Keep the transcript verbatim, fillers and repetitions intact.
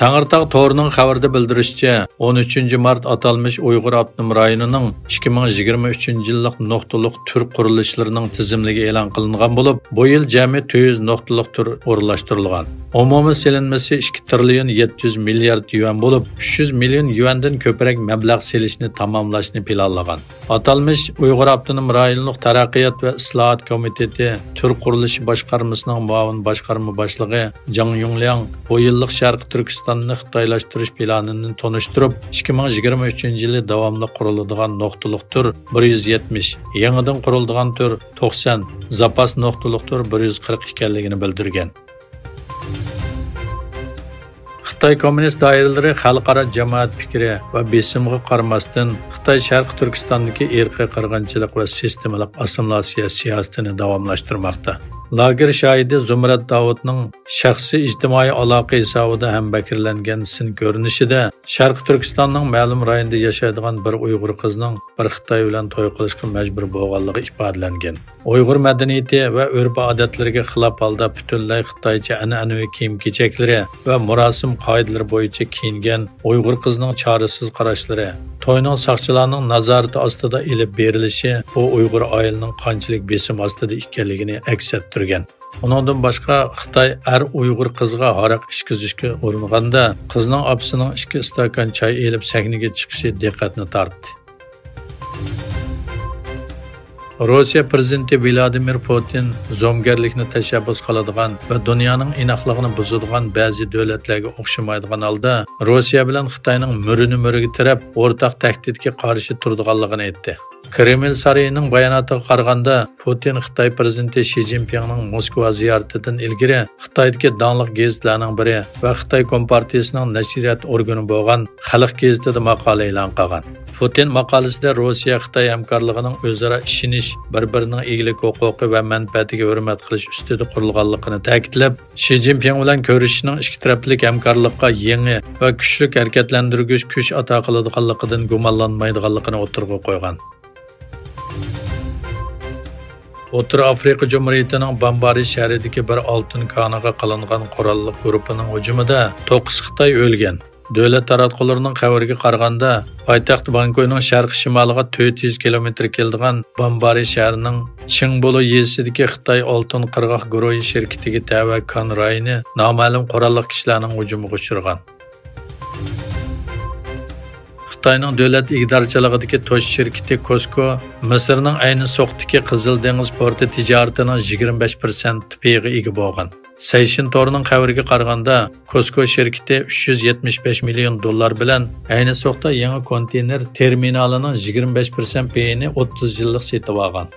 تەڭرىتاغ تورىنىڭ خەۋىرىدە بىلدۈرۈشىچە، ئون ئۈچىنچى مارت ئاتالمىش ئۇيغۇر ئاپتونوم رايونىنىڭ ئىككى مىڭ يىگىرمە ئۈچىنچى يىللىق نۇقتىلىق تۈر قۇرۇلۇشلىرىنىڭ تىزىملىكى ئېلان قىلىنغان بولۇپ، بۇ يىل جەمئىي تۆت يۈز نۇقتىلىق تۈر ئورۇنلاشتۇرۇلغان. ئومۇمىي سېلىنمىسى ئىككى تىرىليون يەتتە يۈز مىليارد يۈەن بولۇپ، ئۈچ يۈز مىليون يۈەندىن كۆپرەك مەبلەغ سېلىشنى تاماملاشنى پىلانلىغان. ئاتالمىش ئۇيغۇر ئاپتونوم رايونلۇق تەرەققىيات ۋە ئىسلاھات كومىتېتى تۈر قۇرۇلۇشى باشقارمىسىنىڭ مۇئاۋىن باشقارما باشلىقى جاڭ يۇڭلياڭ بۇ يىللىق شەرقىي تۈركىستاننى خىتايلاشتۇرۇش پىلانىنى تونۇشتۇرۇپ، ئىككى مىڭ يىگىرمە ئۈچىنچى يىلى داۋاملىق قۇرۇلىدىغان نۇقتىلىق تۈر بىر يۈز يەتمىش، يېڭىدىن قۇرۇلىدىغان تۈر توقسان، زاپاس نۇقتىلىق تۈر بىر يۈز قىرىق ئىكەنلىكىنى بىلدۈرگەن. خىتاي كوممۇنىست دائىرىلىرى خەلقئارا جامائەت پىكرى ۋە بېسىمغا قارىماستىن، خىتاي شەرقىي تۈركىستاندىكى ئىرقىي قىرغىنچىلىق ۋە سىستېمىلىق ئاسسىمىلياتسىيە سىياسىتىنى داۋاملاشتۇرماقتا. لاگېر شاھىتى زۇمرەت داۋۇتنىڭ شەخسىي ئىجتىمائىي ئالاقە ھېسابىدا ھەمبەكىرلەنگەن سىن كۆرۈنۈشىدە شەرقىي تۈركىستاننىڭ مەلۇم رايونىدا ياشايدىغان بىر ئۇيغۇر قىزنىڭ بىر خىتاي بىلەن توي قىلىشقا مەجبۇر بولغانلىقى ئىپادىلەنگەن. ئۇيغۇر مەدەنىيىتى ۋە ئۆرپ-ئادەتلىرىگە خىلاپ ھالدا پۈتۈنلەي خىتايچە ئەنئەنىۋى كىيىم-كېچەكلىرى ۋە مۇراسىم قائىدىلىرى بويىچە كىيىنگەن ئۇيغۇر قىزىنىڭ چارىسىز قاراشلىرى، توينىڭ ساقچىلارنىڭ نازارىتى ئاستىدا ئېلىپ بېرىلىشى بۇ ئۇيغۇر ئائىلىنىڭ قانچىلىك بېسىم ئاستىدا ئىكەنلىكىنى ئەكس ئەتتۈرگەن. ئۇنىڭدىن باشقا، خىتاي ئەر ئۇيغۇر قىزغا ھاراق ئىچكۈزۈشكە ئۇرۇنغاندا، قىزنىڭ ئاپىسىنىڭ ئىككى ئىستاكان چاي ئېلىپ سەھنىگە چىقىشى دىققەتنى تارتتى. روسىيە پىرېزىدېنتى ۋلادىمىر پۇتىن زومىگەرلىكنى تەشەببۇس قىلىدىغان ۋە دۇنيانىڭ ئىناقلىقىنى بۇزىدىغان بەزى دۆلەتلەرگە ئوخشىمايدىغان ھالدا، روسىيە بىلەن خىتاينىڭ مۈرىنى مۈرىگە تىرەپ، ئورتاق تەھدىتكە قارشى تۇرىدىغانلىقىنى ئېيتتى. كرېمل سارىيىنىڭ باياناتىغا قارىغاندا، پۇتىن خىتاي پىرېزىدېنتى شى جىنپىڭنىڭ موسكۋا زىيارىتىدىن ئىلگىرى خىتايدىكى داڭلىق گېزىتلەرنىڭ بىرى ۋە خىتاي كومپارتىيىسىنىڭ نەشرىيات ئورگىنى بولغان خەلق گېزىتىدە ماقالە ئېلان قىلغان. پۇتىن ماقالىسىدە روسىيە-خىتاي ھەمكارلىقىنىڭ ئۆزئارا ئىشىنىش، بىر-بىرىنىڭ ئىگىلىك ھوقۇقى ۋە مەنپەئەتىگە ھۆرمەت قىلىش ئۈستىدە قۇرۇلغانلىقىنى تەكىتلەپ، شى جىنپىڭ بىلەن كۆرۈشۈشنىڭ ئىككى تەرەپلىك ھەمكارلىققا يېڭى ۋە كۈچلۈك ھەرىكەتلەندۈرگۈچ كۈچ ئاتا قىلىدىغانلىقىدىن گۇمانلانمايدىغانلىقىنى ئوتتۇرىغا قويغان. ئوتتۇرا ئافرىقا جۇمھۇرىيىتىنىڭ بامبارى شەھىرىدىكى بىر ئالتۇن كانىغا قىلىنغان قوراللىق گۇرۇپپىنىڭ ھۇجۇمىدا توققۇز خىتاي ئۆلگەن. دۆلەت تاراتقۇلىرىنىڭ خەۋىرىگە قارىغاندا، پايتەخت بانكوينىڭ شەرقىي شىمالىغا تۆت يۈز كىلومېتىر كېلىدىغان بامبارى شەھىرىنىڭ چىڭبولۇ يېزىسىدىكى خىتاي ئالتۇن قىرغاق گۇرۇھى شىركىتىگە تەۋە كان رايونى نامەلۇم قوراللىق كىشىلەرنىڭ ھۇجۇمىغا ئۇچرىغان. خىتاينىڭ دۆلەت ئىگىدارچىلىقىدىكى توشۇش شىركىتى كوسكو مىسىرنىڭ ئەينى سوقتىكى قىزىل دېڭىز پورتى تىجارىتىنىڭ يىگىرمە بەش پىرسەنت پېيىغا ئىگە بولغان. سەيشىن تورىنىڭ خەۋىرىگە قارىغاندا، كوسكو شىركىتى ئۈچ يۈز يەتمىش بەش مىليون دوللار بىلەن ئەينى سوقتا يېڭى كونتېينېر تېرمىنالىنىڭ يىگىرمە بەش پىرسەنت پېيىنى ئوتتۇز يىللىق سېتىۋالغان.